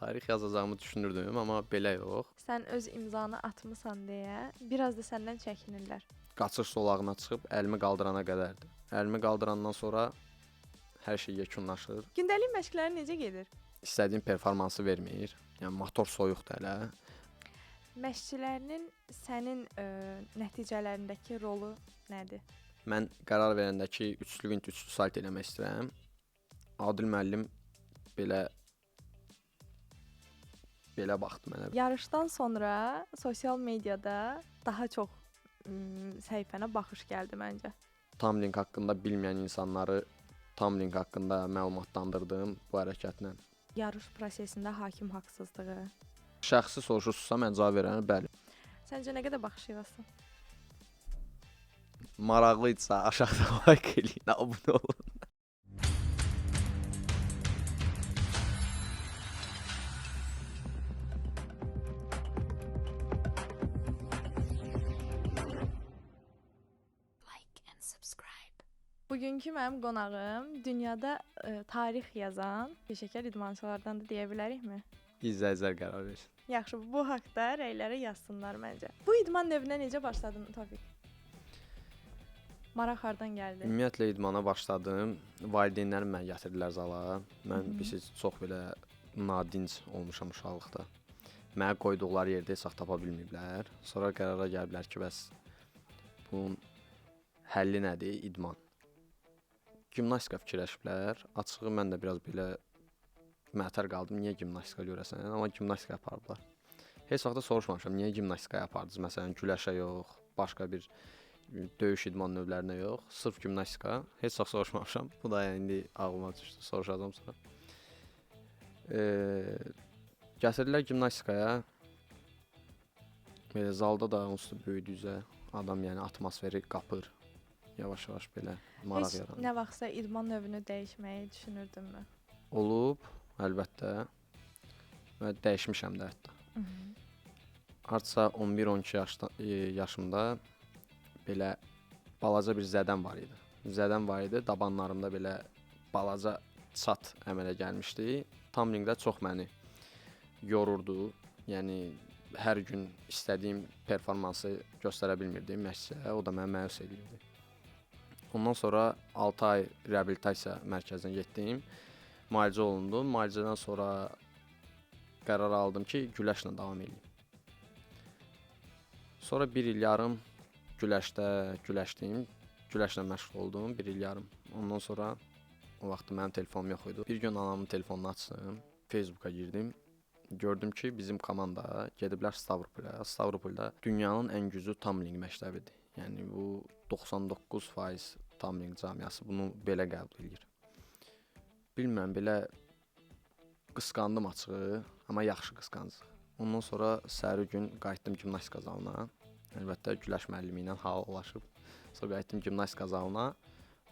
Tarix yazacağımı düşünürdüm, amma belə yox. Sən öz imzanı atmısan deyə biraz da səndən çəkinirlər. Qaçış zolağına çıxıb əlimi qaldırana qədərdir. Əlimi qaldırandan sonra hər şey yekunlaşır. Gündəlik məşqlərin necə gedir? İstədiyim performansı vermir. Yəni motor soyuqdur hələ. Məşqçilərinin sənin nəticələrindəki rolu nədir? Mən qərar verəndə ki, üçlü vint, üçlü salto eləmək istəyirəm. Adil müəllim belə baxdı mənə. Yarışdan sonra sosial mediada daha çox səhifənə baxış gəldi məncə. Tumbling haqqında bilməyən insanları tumbling haqqında məlumatlandırdım bu hərəkətlə. Yarış prosesində hakim haqsızlığı. Şəxsi soruşursunuzsa mən cavab verərəm, bəli. Səncə nə qədər baxış yığasan? Maraqlı idisə aşağıda like eləyin, abunə olun. Bugünkü mənim qonağım dünyada tarix yazan peşəkar idmançılardan da deyə bilərikmi? İzləyicilər qərar versin. Yaxşı, bu haqda rəyləri yazsınlar məncə. Bu idman növünə necə başladın Tofiq? Maraq hardan gəldi? Ümumiyyətlə idmana başladım. Valideynlərim məni gətirdilər zala. Mən bilirsiniz, çox belə nadinc olmuşam uşaqlıqda. Mənə qoyduqları yerdə heç vaxt tapa bilməyiblər. Sonra qərara gəliblər ki, bəs bunun həlli nədir? İdman. Gimnastika fikirləşiblər. Açığı mən də biraz belə mətər qaldım. Niyə gimnastika görəsən? Amma gimnastika apardılar. Heç vaxt da soruşmamışam, niyə gimnastika yapardınız? Məsələn, güləşə yox, başqa bir döyüş idman növlərinə yox, sırf gimnastika. Heç vaxt soruşmamışam. Bu da yəni indi ağlıma düşdü, soruşacağam sonra. Gətirdilər gimnastikaya. Belə zalda da onsuz da böyüdükcə adam yəni atmosferi qapır. Yavaş-yavaş belə maraq Heç yaranır. Nə vaxtsa idman növünü dəyişməyi düşünürdünmü? Olub, əlbəttə. Və dəyişmişəm də hətta. Artsa 11-12 yaşımda belə balaca bir zədəm var idi. Zədəm var idi, dabanlarımda belə balaca çat əmələ gəlmişdi. Tumblingdə çox məni yorurdu. Yəni hər gün istədiyim performansı göstərə bilmirdim məşqçiyə. O da məni məyus eləyirdi. Ondan sonra 6 ay reabilitasiya mərkəzinə getdim. Müalicə olundum. Müalicədən sonra qərar aldım ki, güləşlə davam eləyim. Sonra 1 il yarım güləşdə güləşdim. Güləşlə məşğul oldum 1 il yarım. Ondan sonra o vaxt mənim telefonum yox idi. Bir gün anamın telefonunu açdım, Facebooka girdim. Gördüm ki, bizim komanda gediblər Stavropolə. Stavropolda dünyanın ən güclü tumbling məktəbidir. Yəni bu 99% tumbling camiası bunu belə qəbul eləyir. Bilmirəm, belə qısqandım açığı, amma yaxşı qısqanclıq. Ondan sonra səhəri gün qayıtdım gimnastika zalına. Əlbəttə güləş müəllimi ilə hallaşıb. Sonra qayıtdım gimnastika zalına.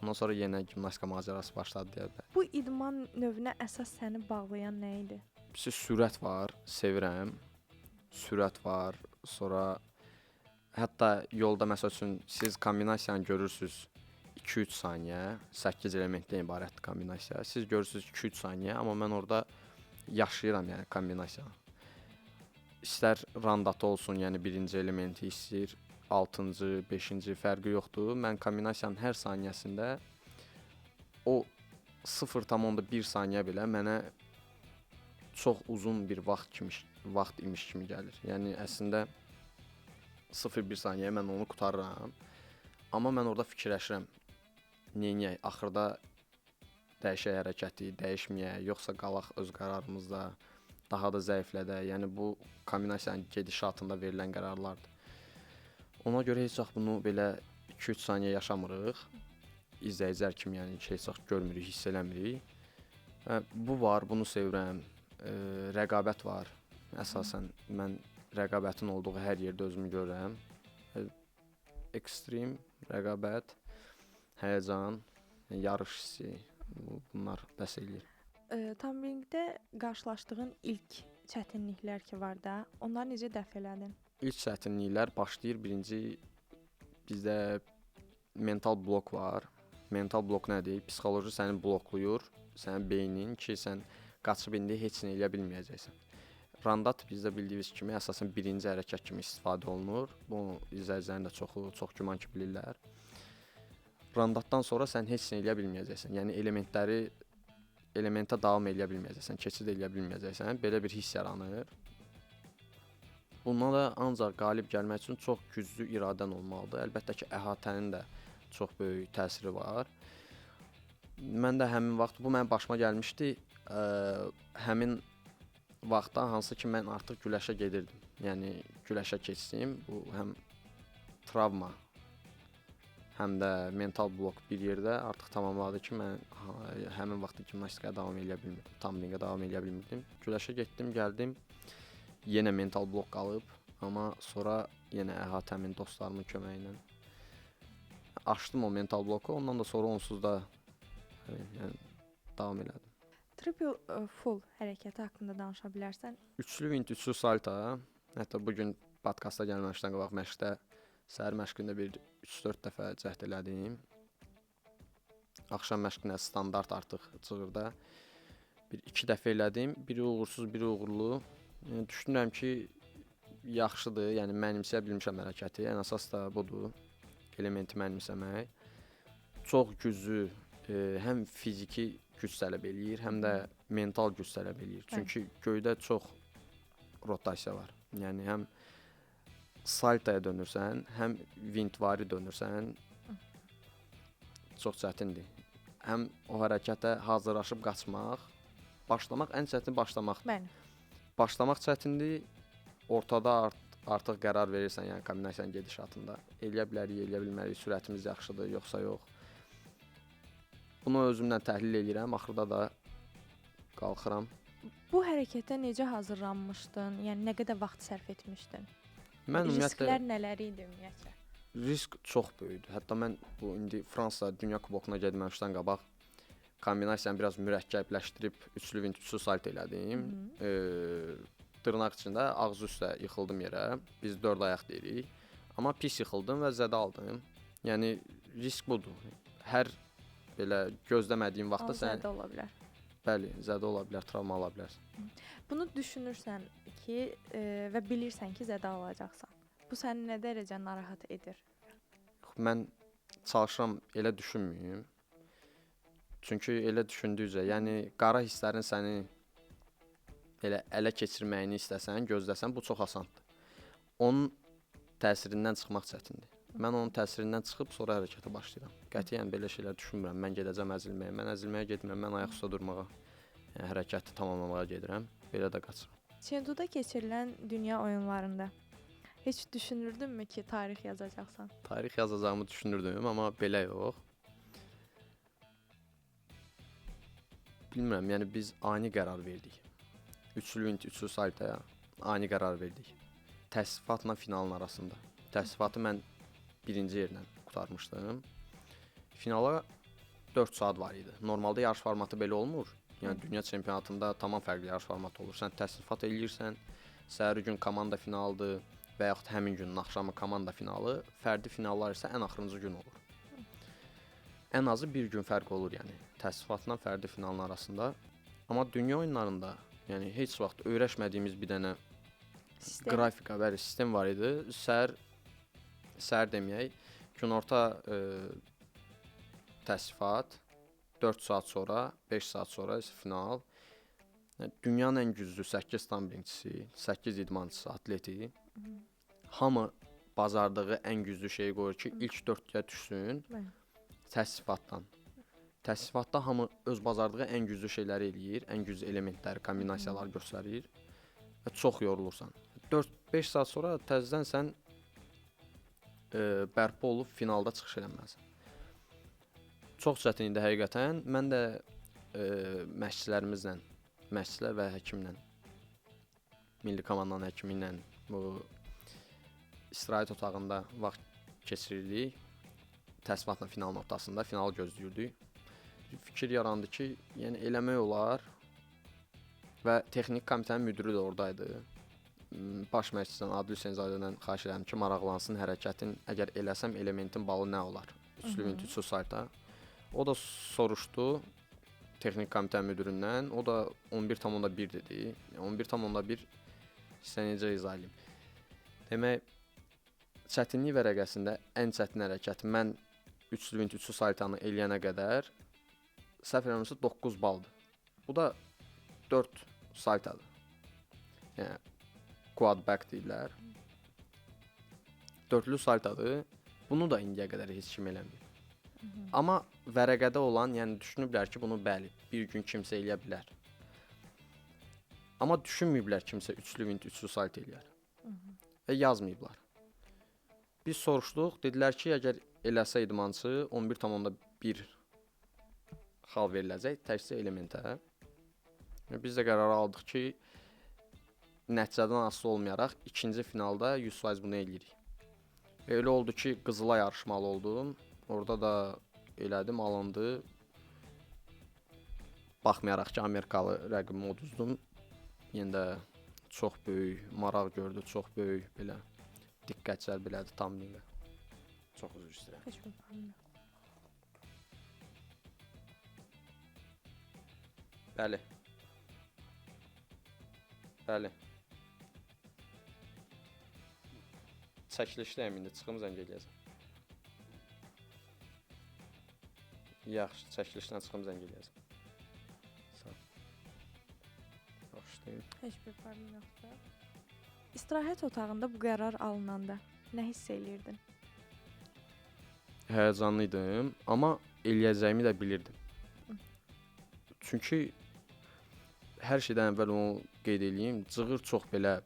Ondan sonra yenə gimnastika macərası başladı deyə bilərəm. Bu idman növünə əsas səni bağlayan nə idi? Sürət var, sevirəm. Sürət var. Sonra hətta yolda məsəl üçün siz kombinasiyanı görürsüz 2-3 saniyə, 8 elementdən ibarətdir kombinasiya. Siz görürsüz 2-3 saniyə, amma mən orada yaşayıram yəni kombinasiyanı. İstər randatı olsun, yəni birinci elementi, istəyir 6-cı, 5-ci fərqi yoxdur. Mən kombinasiyanın hər saniyəsində o 0,1 saniyə belə mənə çox uzun bir vaxt imiş kimi gəlir. Yəni əslində 0,1 saniyə mən onu qurtarıram. Amma mən orada fikirləşirəm. Neyniyək? Axırda dəyişək hərəkəti, dəyişməyək, yoxsa qalaq öz qərarımızda, daha da zəiflədək. Yəni bu kombinasiyanın gedişatında verilən qərarlardır. Ona görə heç vaxt bunu belə 2-3 saniyə yaşamırıq. İzləyicilər kimi yəni heç vaxt görmürük, hiss eləmirik. Bu var, bunu sevirəm. Rəqabət var. Əsasən mən rəqabətin olduğu hər yerdə özümü görürəm. Ekstrem, rəqabət, həyəcan, yarış hissi, bunlar bəs eləyir. Tumblingdə qarşılaşdığın ilk çətinliklər ki var da, onları necə dəf elədin? İlk çətinliklər başlayır. Birinci bizdə mental blok var. Mental blok nədir? Psixoloji səni bloklayır, sənin beynin ki, sən Qaçıb indi heç nə eləyə bilməyəcəksən. Randat bizdə bildiyiniz kimi əsasən birinci hərəkət kimi istifadə olunur. Bunu izləyicilərin də çoxu çox güman ki bilirlər. Randatdan sonra sən heç nə eləyə bilməyəcəksən. Yəni elementə davam eləyə bilməyəcəksən, keçid eləyə bilməyəcəksən. Belə bir hiss yaranır. Buna da ancaq qalib gəlmək üçün çox güclü iradən olmalıdır. Əlbəttə ki, əhatənin də çox böyük təsiri var. Mən də həmin vaxt bu mənim başıma gəlmişdi. Həmin vaxtda hansı ki mən artıq güləşə gedirdim. Yəni güləşə keçdim. Bu həm travma, həm də mental blok bir yerdə artıq tamamladı ki, mən həmin vaxtda gimnastikaya davam eləyə bilmirdim, tumblinqə davam eləyə bilmirdim. Güləşə getdim, gəldim. Yenə mental blok qalıb, amma sonra yenə əhatəmin, dostlarımın köməyi ilə aşdım o mental bloku. Ondan da sonra onsuz da yəni davam elədim. Triple full hərəkəti haqqında danışa bilərsən? Üçlü vint, üçlü salto. Hətta bu gün podkasta gəlməmişdən qabaq məşqdə, səhər məşqində bir 3-4 dəfə cəhd elədim. Axşam məşqində standart artıq cığırda bir 2 dəfə elədim. Biri uğursuz, biri uğurlu. Yəni düşünürəm ki, yaxşıdır. Yəni mənimsəyə bilmişəm hərəkəti. Ən əsas da budur. Elementi mənimsəmək. Çox güclü, həm fiziki güc tələb eləyir, həm də mental güc tələb eləyir. Çünki göydə çox rotasiya var. Yəni həm saltoya dönürsən, həm vintvari dönürsən. Çox çətindir. Həm o hərəkətə hazırlaşıb qaçmaq, başlamaq ən çətin başlamaqdır. Bəli. Başlamaq çətindir. Ortada artıq qərar verirsən, yəni kombinasiyanın gedişatında. Eləyə bilərik, eləyə bilmərik, sürətimiz yaxşıdır, yoxsa yox. Bunu özümdən təhlil eləyirəm, axırda da qalxıram. Bu hərəkətə necə hazırlanmışdın? Yəni nə qədər vaxt sərf etmişdin? Mən ümumiyyətlə risklər nələr idi ümumiyyətlə? Risk çox böyükdür. Hətta mən bu indi Fransa Dünya Kubokuna getməmişdən qabaq kombinasiyanı biraz mürəkkəbləşdirib üçlü vint, üçlü salto elədim. Dırnaq içində ağzı üstə yıxıldım yerə. Biz 4 ayaq deyirik. Amma pis yıxıldım və zədə aldım. Yəni risk budur. Hər belə gözləmədiyin vaxtda sən zədə ola bilər. Bəli, zədə ola bilər, travma ala bilərsən. Bunu düşünürsən ki, və bilirsən ki, zədə alacaqsan. Bu səni nə dərəcə narahat edir? Mən çalışıram elə düşünməyim. Çünki elə düşündükcə, yəni qara hisslərin səni elə ələ keçirməyini istəsən, gözləsən, bu çox asandır. Onun təsirindən çıxmaq çətindir. Mən onun təsirindən çıxıb sonra hərəkətə başlayıram. Qətiyyən belə şeylər düşünmürəm. Mən gedəcəm əzilməyə. Mən əzilməyə getmirəm. Mən ayaq üstə durmağa, yəni hərəkəti tamamlamağa gedirəm. Belə də qaçıram. Çenduda keçirilən dünya oyunlarında heç düşünürdünmü ki, tarix yazacaqsan? Tarix yazacağımı düşünürdüm, amma belə yox. Bilmirəm, yəni biz ani qərar verdik. Üçlü vint, üçlü saltoya ani qərar verdik. Təsnifatla finalın arasında. Təsnifatı mən birinci yerlə qurtarmışdım. Finala 4 saat var idi. Normalda yarış formatı belə olmur. Yəni dünya çempionatında tamam fərqli yarış formatı olur. Sən təsnifat eləyirsən, səhər gün komanda finalıdır və yaxud həmin günün axşamı komanda finalı, fərdi finallar isə ən axırıncı gün olur. Ən azı bir gün fərq olur, yəni təsnifatla fərdi finalın arasında. Amma dünya oyunlarında, yəni heç vaxt öyrəşmədiyimiz bir dənə sistem, qrafika, bəli, sistem var idi. Səhər deməyək, günorta təsnifat, 4 saat sonra, 5 saat sonra isə final. Yəni, dünyanın ən güclü 8 tumblinqçisi, 8 idmançısı, atleti. Hamı bacardığı ən güclü şeyi qoyur ki, ilk 4-yə düşsün. Təsnifatdan. Təsnifatda hamı öz bacardığı ən güclü şeyləri eləyir, ən güclü elementləri, kombinasiyaları göstərir və çox yorulursan. 4-5 saat sonra təzədən sən bərpa olub finalda çıxış eləməlisən. Çox çətin idi həqiqətən. Mən də məşqçilərimizlə, məşqçilər və həkimlə, milli komandanın həkimi ilə bu istirahət otağında vaxt keçirirdik. Təsnifatla finalın ortasında final gözləyirdik. Fikir yarandı ki, yəni eləmək olar və texnik komitənin müdiri də oradaydı. Baş məşqçidən Adil Hüseynzadədən xahiş elədim ki, maraqlansın hərəkətin, əgər eləsəm elementin balı nə olar? Üçlü vint, üçlü salto. O da soruşdu texnik komitə müdirindən, o da 11,1 dedi. 11,1 sizə necə izah eləyim? Demək, çətinlik vərəqəsində ən çətin hərəkət mən üçlü vint, üçlü saltanı eləyənə qədər səhv eləmirəmsə 9 baldır. Bu da 4 saltadır. Yəni quad back deyirlər. Dörtlü saltadır. Bunu da indiyə qədər heç kim eləməyib. Amma vərəqədə olan, yəni düşünüblər ki, bunu bəli, bir gün kimsə eləyə bilər. Amma düşünməyiblər kimsə üçlü vint, üçlü salt eləyər. Və yazmayıblar. Biz soruşduq, dedilər ki, əgər eləsə idmançı 11,1 xal veriləcək təkcə elementə. Biz də qərar aldıq ki, nəticədən asılı olmayaraq ikinci finalda 100% bunu eləyirik. Və elə oldu ki, qızıla yarışmalı oldum. Orada da elədim, alındı. Baxmayaraq ki, Amerikalı rəqibimi uduzdum. Yenə də çox böyük maraq gördü, çox böyük belə diqqət cəlb elədi tam liqə. Çox üzr istəyirəm. Heç bir problem yox. Bəli. Bəli. Çəkilişdəyim indi, çıxım zəng eləyəcəm. Yaxşı, çəkilişdən çıxım zəng eləyəcəm. Sağ ol. Başlayın. Heç bir problem yoxdur. İstirahət otağında bu qərar alınanda nə hiss eləyirdin? Həyəcanlı idim, amma eləyəcəyimi də bilirdim. Çünki hər şeydən əvvəl onu qeyd eləyim, cığır çox belə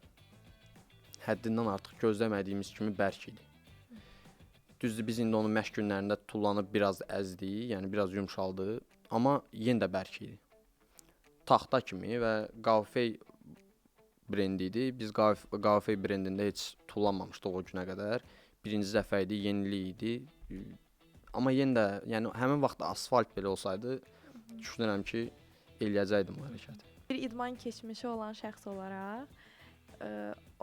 həddindən artıq gözləmədiyimiz kimi bərk idi. Düzdür, biz indi onu məşq günlərində tullanıb biraz əzdik, yəni biraz yumşaldı, amma yenə də bərk idi. Taxta kimi və Qafey brendi idi. Biz Qafey brendində heç tullanmamışdıq o günə qədər. Birinci dəfə idi, yenilik idi. Amma yenə də, yəni həmin vaxt asfalt belə olsaydı, düşünürəm ki, eləyəcəkdim bu hərəkəti. Bir idman keçmişi olan şəxs olaraq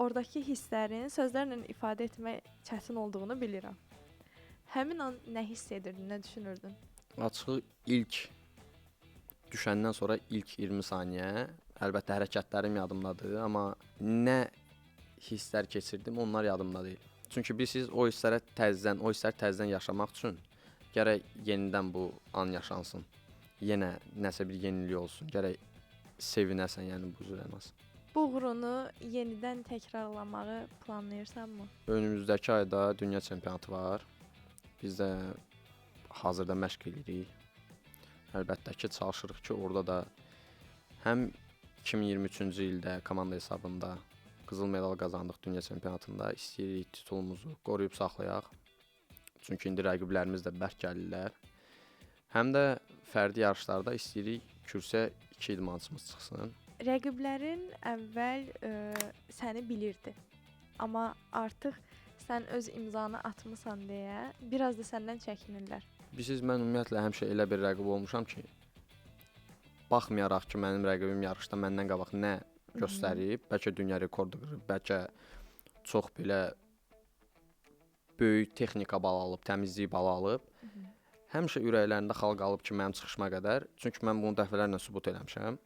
oradakı hisslərin sözlərlə ifadə etmək çətin olduğunu bilirəm. Həmin an nə hiss edirdin, nə düşünürdün? Açığı ilk düşəndən sonra ilk 20 saniyə əlbəttə hərəkətlərim yadımdadır, amma nə hisslər keçirdim, onlar yadımda deyil. Çünki bilirsiniz, o hisslərə təzədən, o hissləri təzədən yaşamaq üçün gərək yenidən bu an yaşansın. Yenə nəsə bir yenilik olsun, gərək sevinəsən, yəni bu cür ən az. Bu uğurunu yenidən təkrarlamağı planlayırsanmı? Önümüzdəki ayda dünya çempionatı var. Biz də hazırda məşq edirik. Əlbəttə ki, çalışırıq ki, orada da həm 2023-cü ildə komanda hesabında qızıl medal qazandıq dünya çempionatında. İstəyirik titulumuzu qoruyub saxlayaq. Çünki indi rəqiblərimiz də bərk gəlirlər. Həm də fərdi yarışlarda istəyirik kürsüyə 2 idmançımız çıxsın. Rəqiblərin əvvəl səni bilirdi. Amma artıq sən öz imzanı atmısan deyə biraz da səndən çəkinirlər. Bilirsiniz, mən ümumiyyətlə həmişə elə bir rəqib olmuşam ki, baxmayaraq ki, mənim rəqibim yarışda məndən qabaq nə göstərib, bəlkə dünya rekordu qırıb, bəlkə çox belə böyük texnika balı alıb, təmizlik balı alıb. Həmişə ürəklərində xal qalıb ki, mənim çıxışıma qədər, çünki mən bunu dəfələrlə sübut eləmişəm.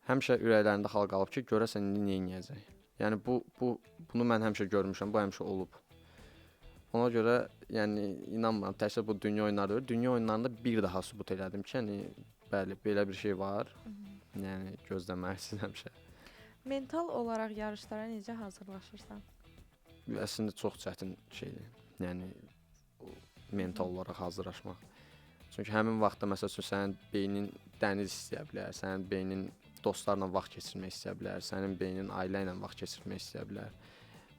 Həmişə ürəklərində xal qalıb ki, görəsən indi nə eləyəcək. Yəni bunu mən həmişə görmüşəm, bu həmişə olub. Ona görə, yəni inanmıram, təkcə bu dünya oyunları deyil. Dünya oyunlarında bir daha sübut elədim ki, yəni bəli, belə bir şey var. Yəni gözləməlisiniz həmişə. Mental olaraq yarışlara necə hazırlaşırsan? Əslində çox çətin şeydir. Yəni mental olaraq hazırlaşmaq. Çünki həmin vaxtda məsəl üçün sənin beynin dəniz istəyə bilər, sənin beynin dostlarla vaxt keçirmək istəyə bilər, sənin beynin ailə ilə vaxt keçirmək istəyə bilər.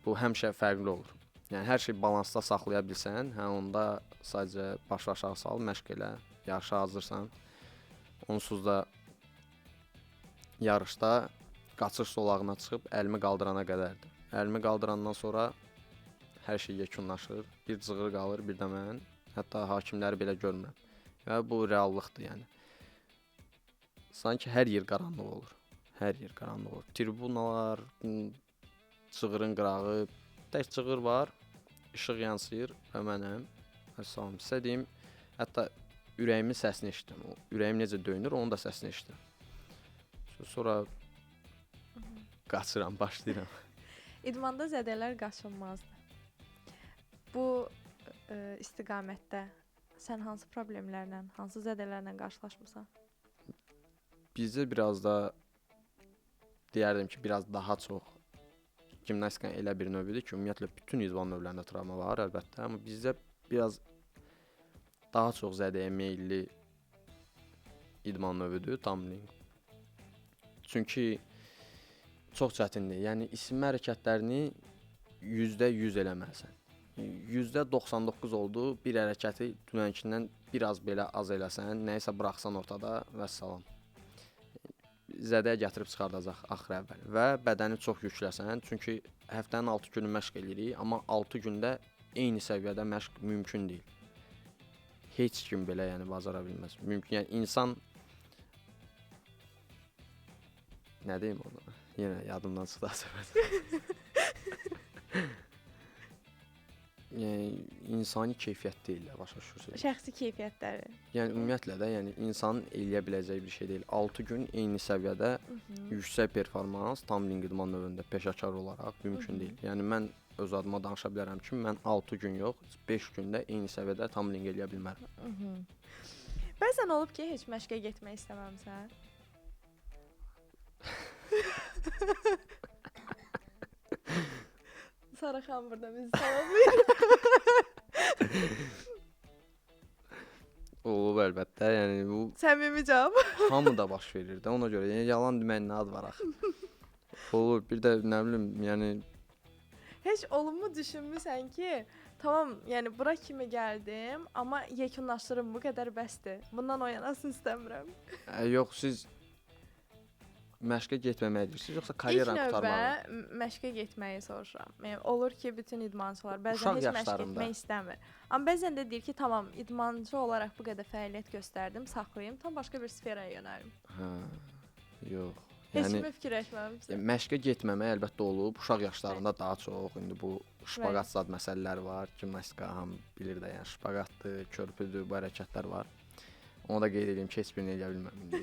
Bu həmişə fərqli olur. Yəni hər şey balansda saxlaya bilsən, hə onda sadəcə başı aşağı sal, məşq elə, yarışa hazırsan. Onsuz da yarışda qaçış zolağına çıxıb əlimi qaldırana qədərdir. Əlimi qaldırandan sonra hər şey yekunlaşır. Bir cığır qalır, bir də mən. Hətta hakimləri belə görmürəm. Və bu reallıqdır yəni. Sanki hər yer qaranlıq olur. Hər yer qaranlıq olur. Tribunalar, cığırın qırağı, tək cığır var, işıq yansıyır və mənəm. Əssalam, sizə deyim, hətta Ürəyimin səsini eşidirəm. O ürəyim necə döyünür, onun da səsini eşidirəm. Sonra qaçıram, başlayıram. İdmanda zədələr qaçılmazdır. Bu istiqamətdə sən hansı problemlərlə, hansı zədələrlə qarşılaşmısan? Bizdə biraz da deyərdim ki, biraz daha çox gimnastikanın elə bir növüdür ki, ümumiyyətlə bütün idman növlərində travma var əlbəttə, amma bizdə biraz daha çox zədəyə meyilli idman növüdür tumbling. Çünki çox çətindir. Yəni isinmə hərəkətlərini %100 eləməlisən. %99 oldu, bir hərəkəti dünənkindən biraz belə az eləsən, nəyisə buraxsan ortada, vəssalam. Zədəyə gətirib çıxardacaq axır əvvəl və bədəni çox yükləsən, çünki həftənin 6 günü məşq eləyirik, amma 6 gündə eyni səviyyədə məşq mümkün deyil. Heç kim belə yəni bacara bilməz. Mümkün, yəni insan nə deyim orada? Yenə yadımdan çıxdı söhbət. Yəni insani keyfiyyət deyil də, başa düşürsünüz. Şəxsi keyfiyyətləri. Yəni ümumiyyətlə də, yəni insanın eləyə biləcəyi bir şey deyil. 6 gün eyni səviyyədə yüksək performans tumbling idman növündə peşəkar olaraq mümkün deyil. Yəni mən öz adıma danışa bilərəm ki, mən 6 gün yox, 5 gündə eyni səviyyədə tumbling eləyə bilmərəm. Bəzən olub ki, heç məşqə getmək istəməmsən. Sara xan burada bizi salamlayır. Olub əlbəttə, yəni bu səmimi cavab. Hamı da baş verir də, ona görə. Yəni yalan deməyin nə adı var axı. Olur, bir də nə bilim, yəni heç olubmu düşünmüsən ki, tamam, yəni bura kimi gəldim, amma yekunlaşdırım, bu qədər bəsdir. Bundan o yanasını istəmirəm. Yox, siz məşqə getməməyi deyirsiniz, yoxsa karyeranı qurtarmağı? İlk növbə məşqə getməyi soruşuram. Yəni, olur ki, bütün idmançılar bəzən heç məşq etmək istəmir. Amma bəzən də deyir ki, tamam, idmançı olaraq bu qədər fəaliyyət göstərdim, saxlayım, tam başqa bir sferaya yönəlim. Hə, yox. Heç kimi fikirləşməmişsən. Məşqə getməmək əlbəttə olub, uşaq yaşlarında daha çox. İndi bu şpaqat zad məsələlər var, gimnastika hamı bilir də, yəni şpaqatdır, körpüdür, bu hərəkətlər var. Onu da qeyd edeyim ki, heç birini eləyə bilməm indi.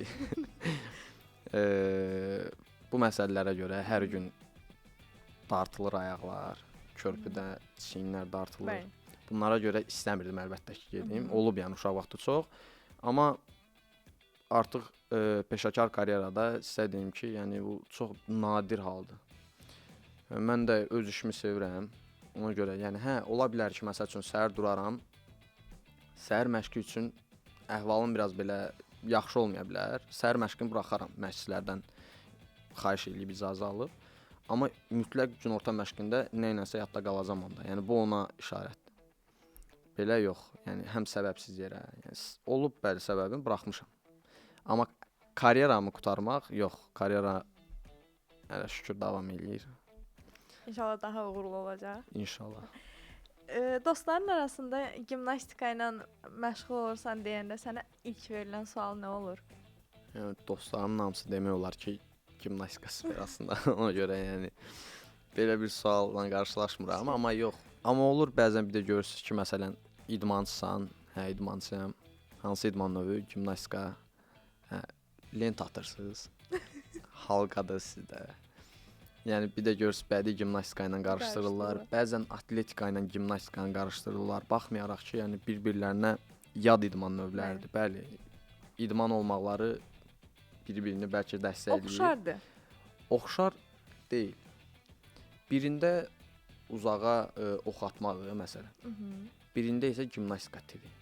Bu məsələlərə görə hər gün dartılır ayaqlar, körpüdə çiyinlər dartılır. Bunlara görə istəmirdim əlbəttə ki, gedim. Olub yəni uşaq vaxtı çox. Amma artıq peşəkar karyerada sizə deyim ki, yəni bu çox nadir haldır. Mən də öz işimi sevirəm. Ona görə yəni hə, ola bilər ki, məsəl üçün səhər duraram. Səhər məşqi üçün əhvalım biraz belə yaxşı olmaya bilər. Səhər məşqini buraxaram məşqçilərdən xahiş eləyib icazə alıb. Amma mütləq günorta məşqində nə iləsə yadda qalacam onda. Yəni bu ona işarətdir. Belə yox. Yəni həm səbəbsiz yerə. Yəni olub bəli səbəbini buraxmışam. Amma karyeramı qurtarmaq yox. Karyera hələ şükür davam eləyir. İnşallah daha uğurlu olacaq. İnşallah. Dostların arasında gimnastika ilə məşğul olursan deyəndə sənə ilk verilən sual nə olur? Yəni dostlarımın hamısı demək olar ki, gimnastika sferasında. Ona görə yəni belə bir sualla qarşılaşmıram, amma yox. Amma olur bəzən bir də görürsüz ki, məsələn idmançısan, hə idmançıyam. Hansı idman növü? Gimnastika. Hə, lent atırsınız. Halqadır sizdə. Yəni bir də görürsüz bədii gimnastika ilə qarışdırırlar. Bəzən atletika ilə gimnastikanı qarışdırırlar. Baxmayaraq ki, yəni bir-birlərinə yad idman növləridir. Bəli. İdman olmaqları bir-birini bəlkə dəstəkləyir. Oxşardır. Oxşar deyil. Birində uzağa ox atmağı məsələn. Birində isə gimnastika tiri.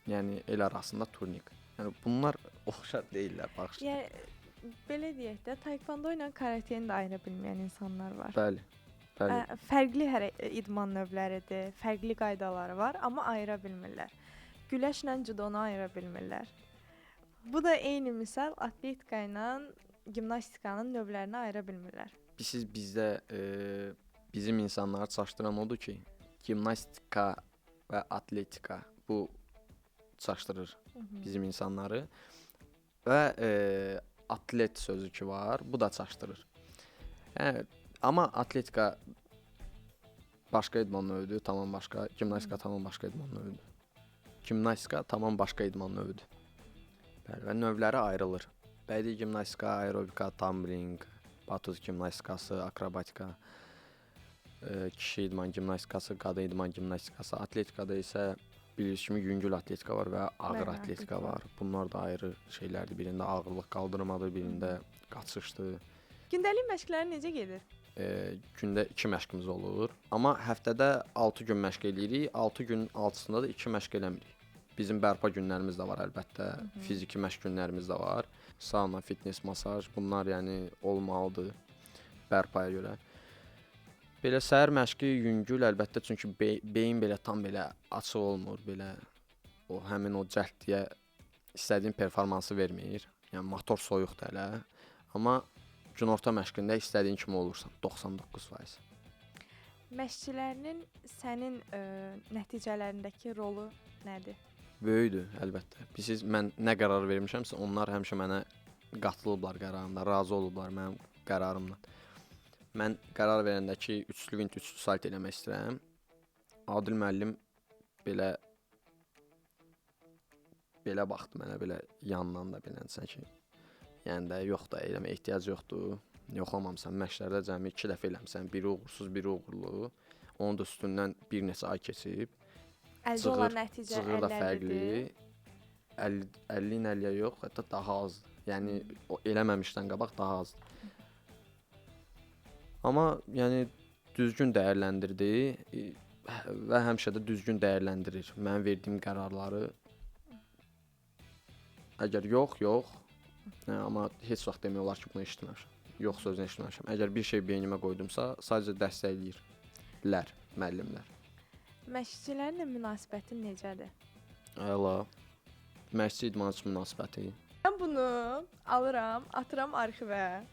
Yəni el arasında turnik. Yəni bunlar oxşar deyillər, bağışlayın. Yəni belə deyək də, taekvondo ilə karateni də ayıra bilməyən insanlar var. Bəli, bəli. Fərqli idman növləridir, fərqli qaydaları var, amma ayıra bilmirlər. Güləşlə cudonu ayıra bilmirlər. Bu da eyni misal atletika ilə gimnastikanın növlərini ayıra bilmirlər. Siz bizdə bizim insanları çaşdıran odur ki, gimnastika və atletika bu çaşdırır bizim insanları və atlet sözü ki var, bu da çaşdırır. Yəni, amma atletika başqa idman növüdür, tamam başqa, gimnastika tamam başqa idman növüdür. Gimnastika tamam başqa idman növüdür. Bəli, və növləri ayrılır. Bədii gimnastika, aerobika, tumbling, batut gimnastikası, akrobatika, kişi idman gimnastikası, qadın idman gimnastikası. Atletikada isə bildiyiniz kimi yüngül atletika var və ağır Bəli, atletika atletika. var. Bunlar da ayrı şeylərdir. Birində ağırlıq qaldırmadır, birində qaçışdır. Gündəlik məşqlərin necə gedir? Gündə 2 məşqimiz olur. Amma həftədə 6 gün məşq eləyirik. 6 günün 6-sında da 2 məşq eləmirik. Bizim bərpa günlərimiz də var əlbəttə, fiziki məşq günlərimiz də var. Sauna, fitness, masaj bunlar yəni olmalıdır bərpaya görə. Belə səhər məşqi yüngül əlbəttə, çünki beyin belə tam belə açıq olmur, belə o həmin o cəldliyə istədiyin performansı vermir. Yəni motor soyuqdur hələ. Amma günorta məşqində istədiyin kimi olursan 99%. Məşqçilərinin sənin nəticələrindəki rolu nədir? Böyükdür əlbəttə. Bilirsiniz, mən nə qərar vermişəmsə, onlar həmişə mənə qatılıblar qərarımda, razı olublar mənim qərarımla. Mən qərar verəndə ki, üçlü vint, üçlü salt eləmək istəyirəm. Adil müəllim belə belə baxdı mənə, belə yandan da belə sanki. Yəni də yox da eləməyə ehtiyac yoxdur. Yoxlamamısan, məşqlərdə cəmi 2 dəfə eləmisən, biri uğursuz, biri uğurlu. Onun da üstündən bir neçə ay keçib. Əldə olan nəticə Cığır da fərqli. 50-dir. 50 50-nin 50-yə yox, hətta daha azdır. Yəni o eləməmişdən qabaq daha azdır. Amma yəni düzgün dəyərləndirdi və həmişə də düzgün dəyərləndirir mənim verdiyim qərarları. Əgər yox, yox. Amma heç vaxt demək olar ki, bunu eşitməmişəm. Yox sözünü eşitməmişəm. Əgər bir şey beynimə qoydumsa, sadəcə dəstəkləyirlər müəllimlər. Məşqçilərlə münasibətin necədir? Əla. Məşqçi idmançı münasibəti. Mən bunu alıram, atıram arxivə.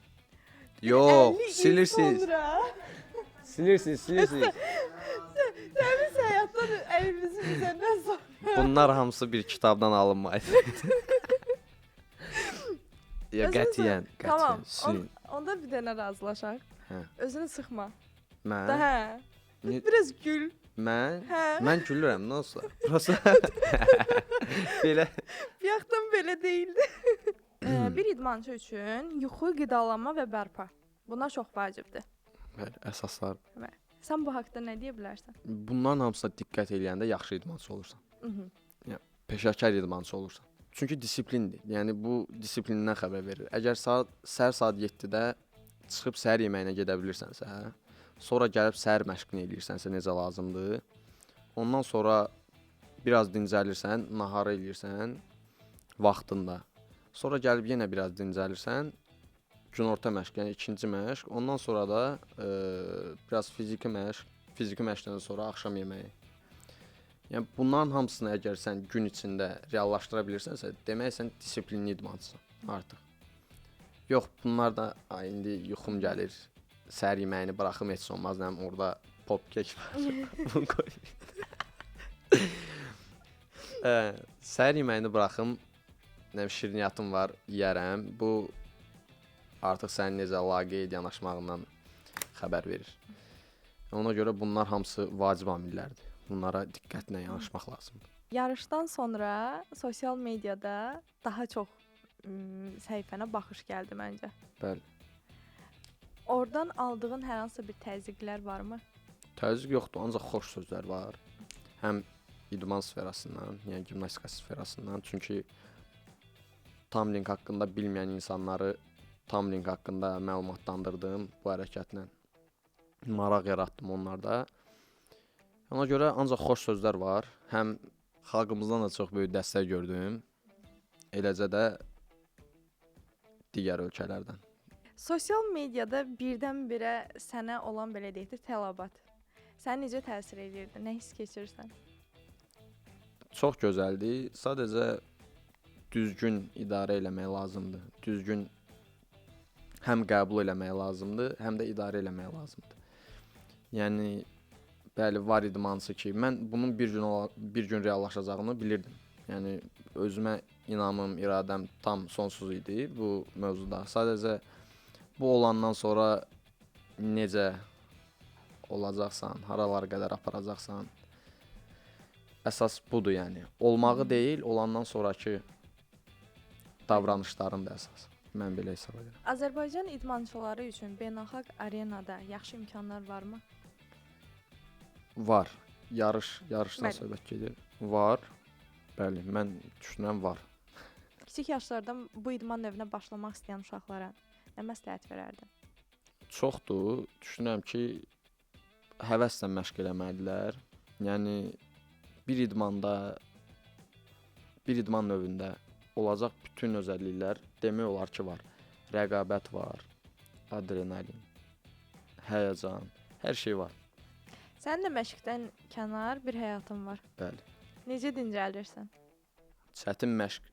Yox, 50 il silirsiz. Sonra Silirsiniz, silirsiniz. təmiz həyatdan əlimizi üzərindən sonra. Bunlar hamısı bir kitabdan alınmaydı. Ya Özünü qətiyyən, qətiyyən. Tamam. Silin. Onda bir dənə razılaşaq. Hə. Özünü sıxma. Mən? Da hə. Biraz gül. Mən? Hə. Mən gülürəm, nə olsa. Prosta belə Bir yaxdan belə deyildi. Bir idmançı üçün yuxu, qidalanma və bərpa. Bunlar çox vacibdir. Bəli, əsaslar. Sən bu haqqda nə deyə bilərsən? Bunların hamısına diqqət eləyəndə yaxşı idmançı olursan. Yəni peşəkar idmançı olursan. Çünki disiplindir. Yəni bu disiplindən xəbər verir. Əgər saat səhər saat 7-də çıxıb səhər yeməyinə gedə bilirsənsə, sonra gəlib səhər məşqini eləyirsənsə necə lazımdır. Ondan sonra biraz dincəlirsən, naharı eləyirsən vaxtında. Sonra gəlib yenə biraz dincəlirsən, günorta məşq, yəni ikinci məşq. Ondan sonra da biraz fiziki məşq, fiziki məşqdən sonra axşam yeməyi. Yəni bunların hamısını əgər sən gün içində reallaşdıra bilirsənsə, demək sən disiplinli idmançısan artıq. Yox, bunlar da ay indi yuxum gəlir. Səhər yeməyini buraxım heç olmaz, nə bilim orada pop kek var. Bunu qoy. Səhər yeməyini buraxım, nə bilim şirniyyatım var, yeyərəm. Bu artıq sənin necə laqeyd yanaşmağından xəbər verir. Ona görə bunlar hamısı vacib amillərdir. Bunlara diqqətlə yanaşmaq lazımdır. Yarışdan sonra sosial mediada daha çox səhifənə baxış gəldi məncə. Bəli. Oradan aldığın hər hansı bir təzyiqlər varmı? Təzyiq yoxdur, ancaq xoş sözlər var. Həm idman sferasından, yəni gimnastika sferasından. Çünki tumbling haqqında bilməyən insanları tumbling haqqında məlumatlandırdım bu hərəkətlə. Maraq yaratdım onlarda. Ona görə ancaq xoş sözlər var. Həm xalqımızdan da çox böyük dəstək gördüm. Eləcə də digər ölkələrdən. Sosial mediada birdən-birə sənə olan belə deyək də tələbat. Sənə necə təsir eləyirdi? Nə hiss keçirsən? Çox gözəldir. Sadəcə düzgün idarə eləmək lazımdır. Düzgün həm qəbul eləmək lazımdır, həm də idarə eləmək lazımdır. Yəni bəli, var idmançı ki, mən bunun bir gün reallaşacağını bilirdim. Yəni özümə inamım, iradəm tam sonsuz idi bu mövzuda. Sadəcə bu olandan sonra necə olacaqsan, haralara qədər aparacaqsan. Əsas budur yəni. Olmağı deyil, olandan sonrakı davranışların da əsas. Mən belə hesab edirəm. Azərbaycan idmançıları üçün beynəlxalq arenada yaxşı imkanlar varmı? Var. Yarışdan Bəli. söhbət gedir. Var. Bəli, mən düşünürəm var. Kiçik yaşlardan bu idman növünə başlamaq istəyən uşaqlara nə məsləhət verərdin? Çoxdur. Düşünürəm ki, həvəslə məşq eləməlidirlər. Yəni bir idmanda, bir idman növündə olacaq bütün özəlliklər demək olar ki, var. Rəqabət var, adrenalin, həyəcan, hər şey var. Sənin də məşqdən kənar bir həyatın var. Bəli. Necə dincəlirsən? Çətin məşq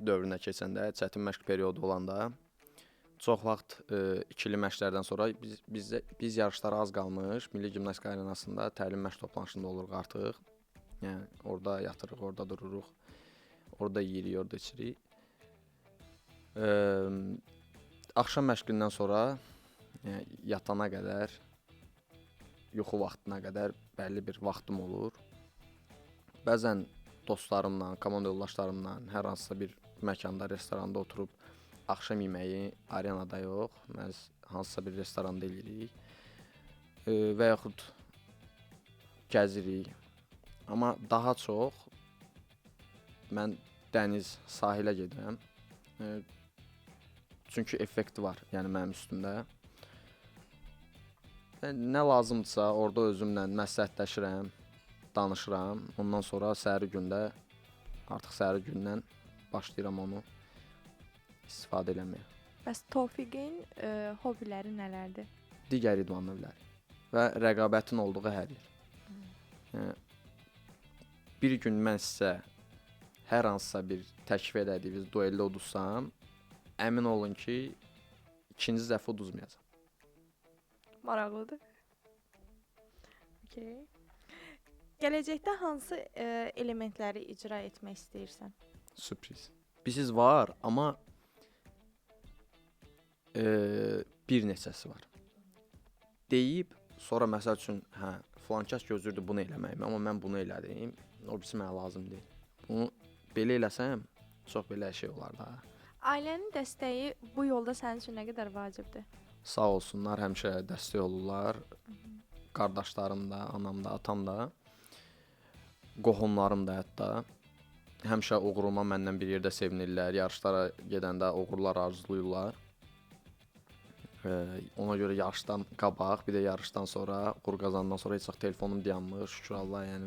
dövrünə keçəndə, çətin məşq periodu olanda çox vaxt ikili məşqlərdən sonra biz yarışlara az qalmış Milli Gimnastika arenasında təlim məşq toplanışında oluruq artıq. Yəni orada yatırıq, orada dururuq. Orada yeyirik, orada içirik. Axşam məşqindən sonra, yəni yatana qədər, yuxu vaxtına qədər bəlli bir vaxtım olur. Bəzən dostlarımla, komanda yoldaşlarımla hər hansısa bir məkanda, restoranda oturub axşam yeməyi arenada yox, məhz hansısa bir restoranda eləyirik. Və yaxud gəzirik. Amma daha çox mən dəniz, sahilə gedirəm. Çünki effekti var, yəni mənim üstümdə. Yəni, nə lazımdırsa orada özümlə məsləhətləşirəm, danışıram. Ondan sonra səhəri gündə, artıq səhəri gündən başlayıram onu istifadə eləməyə. Bəs Tofiqin hobbiləri nələrdir? Digər idman növləri və rəqabətin olduğu hər yer. Yəni, bir gün mən sizə hər hansısa bir təklif elədiyiniz dueldə uduzsam, əmin olun ki, ikinci dəfə uduzmayacam. Maraqlıdır. Okay. Gələcəkdə hansı elementləri icra etmək istəyirsən? Sürpriz. Bilirsiniz var, amma bir neçəsi var. Deyib, sonra məsəl üçün, hə, filan kəs gözləyirdi bunu eləməyimi, amma mən bunu elədim, o birisi mənə lazım deyil. Bunu belə eləsəm, çox belə şey olar da. Ailənin dəstəyi bu yolda sənin üçün nə qədər vacibdir? Sağ olsunlar, həmişə dəstək olurlar. Qardaşlarım da, anam da, atam da, qohumlarım da hətta. Həmişə uğuruma məndən bir yerdə sevinirlər, yarışlara gedəndə uğurlar arzulayırlar. Ona görə yarışdan qabaq, bir də yarışdan sonra, uğur qazandan sonra heç vaxt telefonum dayanmır, şükür Allah, yəni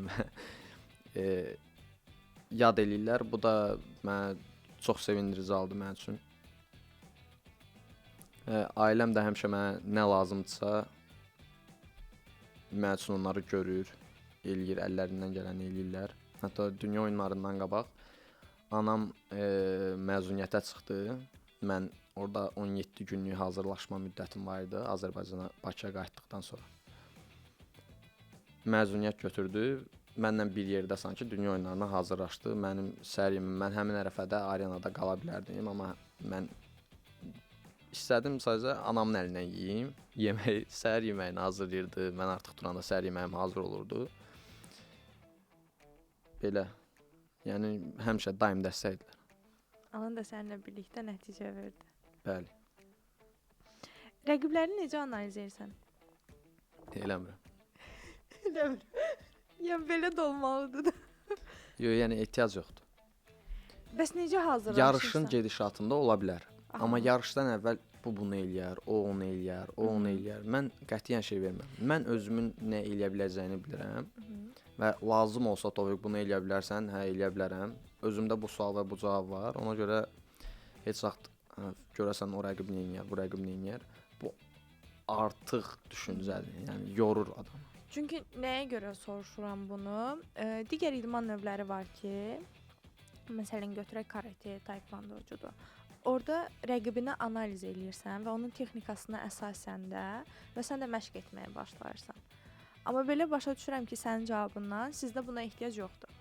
yad eləyirlər. Bu da mənə çox sevindirici aldı mənim üçün. Ailəm də həmişə mənə nə lazımdırsa, mənim üçün onları görür, eləyir, əllərindən gələni eləyirlər. Hətta dünya oyunlarından qabaq anam məzuniyyətə çıxdı. Mən orada 17 günlük hazırlaşma müddətim var idi Azərbaycana, Bakıya qayıtdıqdan sonra. Məzuniyyət götürdü. Mənlə bir yerdə sanki dünya oyunlarına hazırlaşdı. Mənim səhər yeməyim, mən həmin ərəfədə arenada qala bilərdim, amma mən istədim sadəcə anamın əlindən yeyim. Yemək, səhər yeməyini hazırlayırdı. Mən artıq duranda səhər yeməyim hazır olurdu. Belə. Yəni həmişə daim dəstəkdilər. Anan da səninlə birlikdə nəticə verdi. Bəli. Rəqibləri necə analiz edirsən? Eləmirəm. Eləmirəm. Yəni belə də olmalıdır da. Yox, yəni ehtiyac yoxdur. Bəs necə hazırlaşırsan? Yarışın gedişatında ola bilər. Aha. Amma yarışdan əvvəl bu bunu eləyər, o onu eləyər, o onu eləyər. Mən qətiyyən şey vermirəm. Mən özümün nə eləyə biləcəyini bilirəm və lazım olsa Tofiq bunu eləyə bilərsən, hə eləyə bilərəm. Özümdə bu sual və bu cavab var. Ona görə heç vaxt görəsən o rəqib nə eləyər, bu rəqib nə eləyər. Bu artıq düşüncədir. Yəni yorur adamı. Çünki nəyə görə soruşuram bunu? Digər idman növləri var ki, məsələn götürək karate, taekvondo, judo. Orada rəqibini analiz eləyirsən və onun texnikasına əsasən də və sən də məşq etməyə başlayırsan. Amma belə başa düşürəm ki, sənin cavabından sizdə buna ehtiyac yoxdur.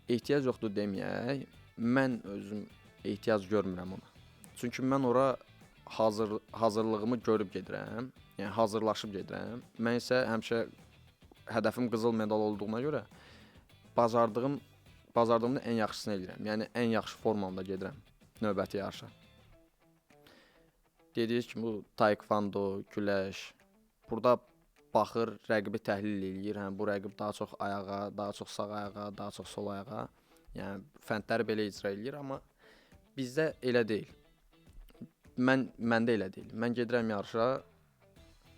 Ehtiyac yoxdur deməyək, mən özüm ehtiyac görmürəm ona. Çünki mən ora hazırlığımı görüb gedirəm, yəni hazırlaşıb gedirəm. Mən isə həmişə hədəfim qızıl medal olduğuna görə bacardığım Bacardığımın ən yaxşısını eləyirəm. Yəni ən yaxşı formamda gedirəm növbəti yarışa. Dediyiniz kimi bu taekwondo, güləş, burada baxır, rəqibi təhlil eləyir. Hə, bu rəqib daha çox ayağa, daha çox sağ ayağa, daha çox sol ayağa. Yəni fəndləri belə icra eləyir, amma bizdə elə deyil. Məndə elə deyil. Mən gedirəm yarışa.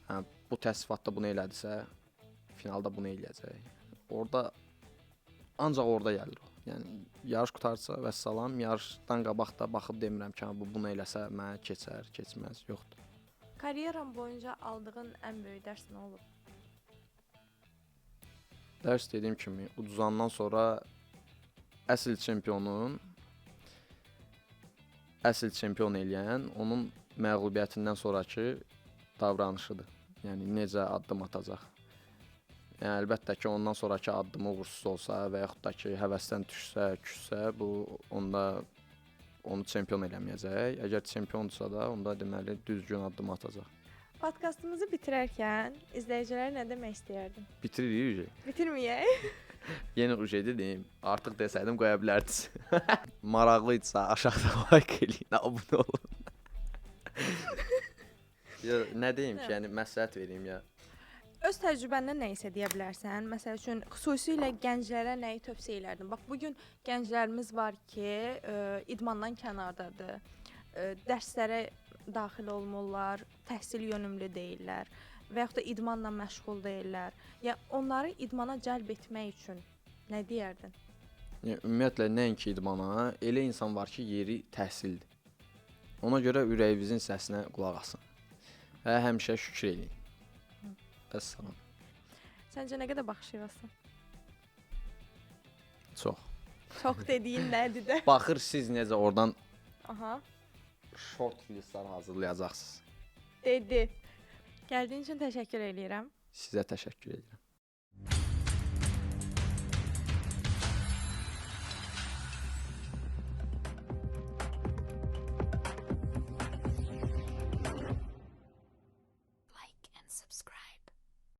Hə, bu təsnifatda bunu elədisə, finalda bunu eləyəcək. Orada ancaq orada gəlir o. Yəni yarış qurtarsa vəssalam, yarışdan qabaq da baxıb demirəm ki, hə, bu bunu eləsə mənə keçər, keçməz, yoxdur. Karyeran boyunca aldığın ən böyük dərs nə olub? Dərs dediyim kimi, uduzandan sonra əsl çempionun əsl çempion eləyən onun məğlubiyyətindən sonrakı davranışıdır. Yəni necə addım atacaq. Yəni əlbəttə ki, ondan sonrakı addımı uğursuz olsa və yaxud da ki, həvəsdən düşsə, küssə, bu onda onu çempion eləməyəcək. Əgər çempiondursa da, onda deməli düzgün addım atacaq. Podkastımızı bitirərkən izləyicilərə nə demək istəyərdin? Bitiririk. Bitirməyək. Yenə uje dedim. Artıq desəydim qoya bilərdiniz. Maraqlı idisə aşağıda like eləyin, abunə olun. Ya nə deyim ki, yəni məsləhət verim ya. Öz təcrübəndən nə isə deyə bilərsən? Məsəl üçün, xüsusilə gənclərə nəyi tövsiyə elərdin? Bax, bu gün gənclərimiz var ki, idmandan kənardadır. Dərslərə daxil olmurlar, təhsil yönümlü deyillər və yaxud da idmanla məşğul deyillər. Yəni onları idmana cəlb etmək üçün nə deyərdin? Yəni ümumiyyətlə nəinki idmana, elə insan var ki, yeri təhsildir. Ona görə ürəyinizin səsinə qulaq asın və həmişə şükür eləyin. Vəssalam. Səncə nə qədər baxışıyvasan? Çox. Çox dediyin nədir də? Baxır siz necə oradan Aha, short reelslər hazırlayacaqsınız. Dedi. Gəldiyin üçün təşəkkür eləyirəm. Sizə təşəkkür edirəm.